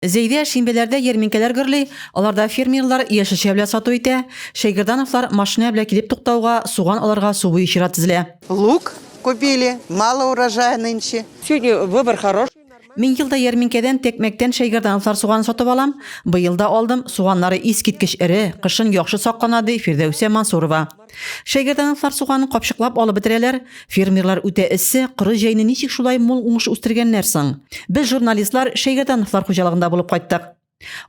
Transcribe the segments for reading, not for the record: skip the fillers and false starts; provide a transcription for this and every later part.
Зәйдә шимбәләрдә ярминкәләр гөрли, аларда фермерлар яшелчә белән сату итә. Шәйгердановлар машина белән килеп туктауга, суган алырга су буе чират тезелә. Лук купили, мало урожая нынче. Сегодня выбор хороший. Мин ел да ярминкәдән Тәкмәктән Шәйгердановлар суганын сатып алам. Быел да алдым, суганнары искиткеч эре, кышын яхшы саклана, ди Фирдәүсә Мансурова. Шәйгердановлар суганын капчыклап алып бетерәләр. Фермерлар үтә эссе, коры җәйне ничек шулай мул уңыш үстергәннәр соң? Без, журналистлар, Шәйгердановлар хуҗалыгында булып кайттык.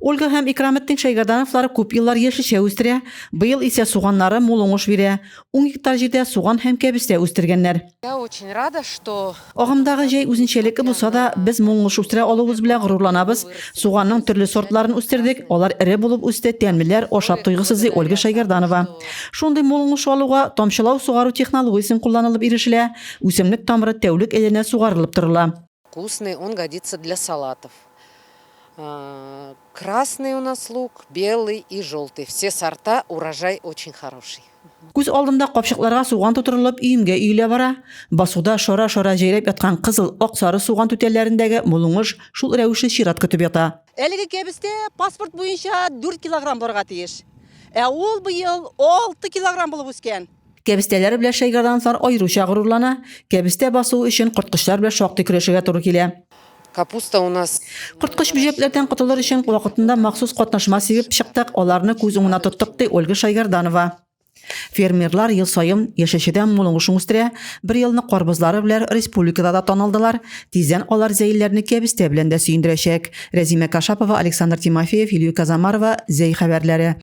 Ольга һәм Икраметдин Шәйгердановлар күп еллар яшелчә үстерә, быел исә суганнары мул уңыш бирә. Ун гектар җирдә суган һәм кәбестә үстергәннәр. Я очень рада, что. Агымдагы җәй үзенчәлекле булса да, без мул уңыш үстерә алуыбыз белән горурланабыз. Суганның төрле сортларын үстердек, алар эре булып үсте, тәмлеләр, ашап туйгысыз, ди Ольга Шәйгәрданова. Шундый мул уңыш алуга тамчылау сугару технологиясен кулланылып ирешелә, үсемлек тамыры тәүлек әйләнә сугарылып торыла. Вкусный, он годится для салатов. Красный у нас лук, белый и желтый. Все сорта, урожай очень хороший. Күз алдында капчыкларга суган тутырылып, өемгә өелә бара. Басуда шара-шара җәйрәп яткан кызыл, ак, сары суган түтәлләрендәге мул уңыш шул рәвешле чират көтеп ята. Әлеге кәбестә паспорт буенча 4 килограмм булырга тиеш. Ә ул быел 6 килограмм булып үскән. Кәбестәләре белән Шәйгәрдановлар аеруча горурлана. Кәбестә басуы өчен корткычлар белән шактый көрәшергә туры килә. Капуста у нас. Корткыч бөҗәкләрдән котылыр өчен вакытында махсус катнашма сибеп чыктык, аларны күз уңына тоттык, ди Ольга Шайгәрданова. Фермерлар ел саен яшелчәдән мул уңышын үстерә. Бер елны карбызлары белән республикада да танылдылар. Тиздән алар зәйлеләрне кәбестә белән дә сөендерәчәк. Рәзимә Кашапова, Александр Тимофеев, Юлия Казамарова, Зәй хәбәрләре.